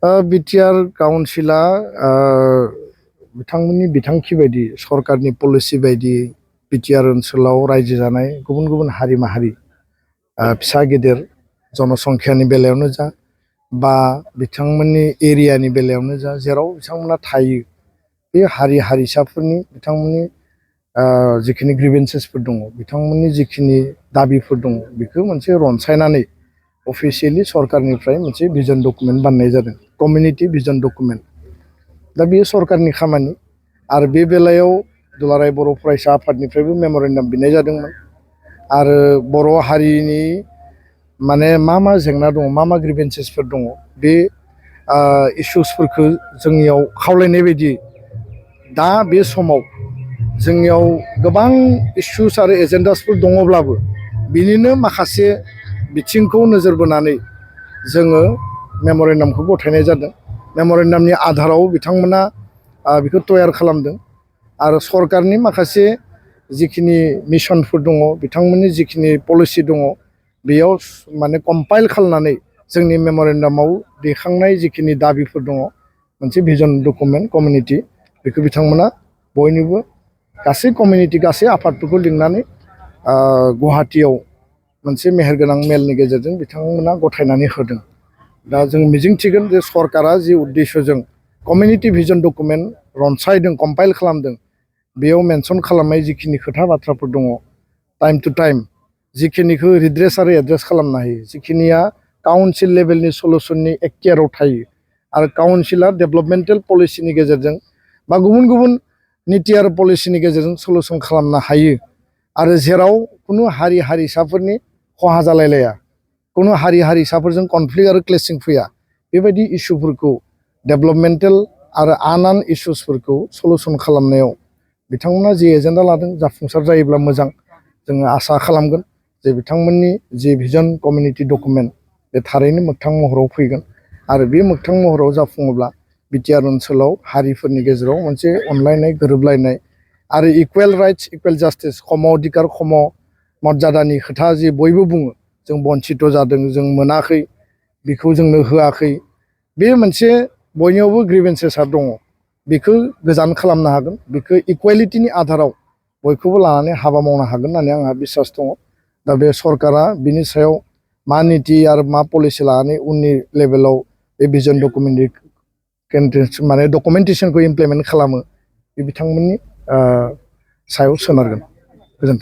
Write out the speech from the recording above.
BTR काउन्सिला बिथांमोननि बिथांखि बायदि सरकारनि पलिसि बायदि बिटिआर ओनसोलाव रायजो जानाय गुबुन गुबुन हारि माहारि फिसा गेदेर जनसंख्यानि बेलायावनो जा बा बिथांमोननि एरियानि बेलायावनो जा जेराव बिथांमोना थायो बे हारि हारिसाफोरनि बिथांमोननि जिखिनि ग्रिभेन्सेसफोर दङ बिथांमोननि जिखिनि दाबिफोर दङ बेखौ मोनसे रनसायनानै अफिसियेलि सरकारनिफ्राय मोनसे भिजन डकुमेन्ट बानायनाय जादों कमिउनिटि भिजन डकुमेन्ट दा बेयो सरकारनि खामानि आरो बे बेलायाव दुलाराय बर' फरायसा आफादनिफ्रायबो मेम'रेन्डाम बिनाय जादोंमोन आरो बर' हारिनि माने मा जेंना दङ मा ग्रिभेन्सेसफोर दङ बे इसुसफोरखौ जोंनियाव खावलायनाय बायदि दा बे समाव जोंनियाव गोबां इसुस आरो एजेन्डासफोर दङब्लाबो बिनिनो माखासे बिथिंखौ नोजोर बोनानै जोङो मेम'रेन्डामखौ गथायनाय जादों मेम'रेन्डामनि आधाराव बिथांमोना बेखौ तयार खालामदों आरो सरकारनि माखासे जिखिनि मिशनफोर दङ बिथांमोननि जिखिनि पलिसि दङ बेयाव माने कम्पाइल खालामनानै जोंनि मेम'रेन्डामाव दैखांनाय जिखिनि दाबिफोर दङ मोनसे भिजन डकुमेन्ट कमिउनिटि बेखौ बिथांमोना बयनिबो गासै कमिउनिटि गासै आफादफोरखौ लिंनानै गुवाहाटीयाव मोनसे मेहेरगोनां मेलनि गेजेरजों बिथांमोना गथायनानै होदों दा जों मिजिंथिगोन जे सरकारा जि उद्देश्यजों कमिउनिटि भिजन डकुमेन्ट रनसायदों कम्पाइल खालामदों बेयाव मेनसन खालामनाय जिखिनि खोथा बाथ्राफोर दङ टाइम टु टाइम जिखिनिखौ रिड्रेस आरो एड्रेस खालामनो हायो जिखिनिया काउन्सिल लेभेलनि सलुसननि एक्टियाराव थायो आरो काउन्सिला डेभेलपमेन्टेल पलिसिनि गेजेरजों बा गुबुन गुबुन नीति आरो पलिसिनि गेजेरजों सलुसन खालामनो हायो आरो जेराव खुनु हारि हारिसाफोरनि खहा जालायलाया खुनु हारि हारिसाफोरजों कनफ्लिक्ट आरो क्लेसिं फैया बेबायदि इसुफोरखौ डेभेलपमेन्टेल आरो आन इसुसफोरखौ सलुसन खालामनायाव बिथांमोना जि एजेन्डा लादों जाफुंसार जायोब्ला मोजां जोङो आसा खालामगोन जे बिथांमोननि जि भिजन कमिउनिटि डकुमेन्ट बे थारैनो मोगथां महराव फैगोन आरो बे मोगथां महराव जाफुङोब्ला बिटिआर ओनसोलाव हारिफोरनि गेजेराव मोनसे अनलायनाय गोरोबलायनाय आरो इकुवेल राइट्स इकुवेल जास्टिस खम अधिकार खम मर्यादानि खोथा जि बयबो बुङो जों बन्सित जादों जों मोनाखै बेखौ जोंनो होआखै बे मोनसे बयनियावबो ग्रिभेन्सेसआ दङ बेखौ गोजान खालामनो हागोन बेखौ इकुवेलिटिनि आधाराव बयखौबो लानानै हाबा मावनो हागोन होननानै आंहा बिसास दङ दा बे सरकारा बिनि सायाव मा नीति आरो मा पलिसि लानानै उननि लेभेलाव बे भिजन डकुमेन्ट माने डकुमेन्टेसनखौ इमप्लिमेन्ट खालामो बे बिथांमोननि सायाव सोनारगोन गोजोन्थों।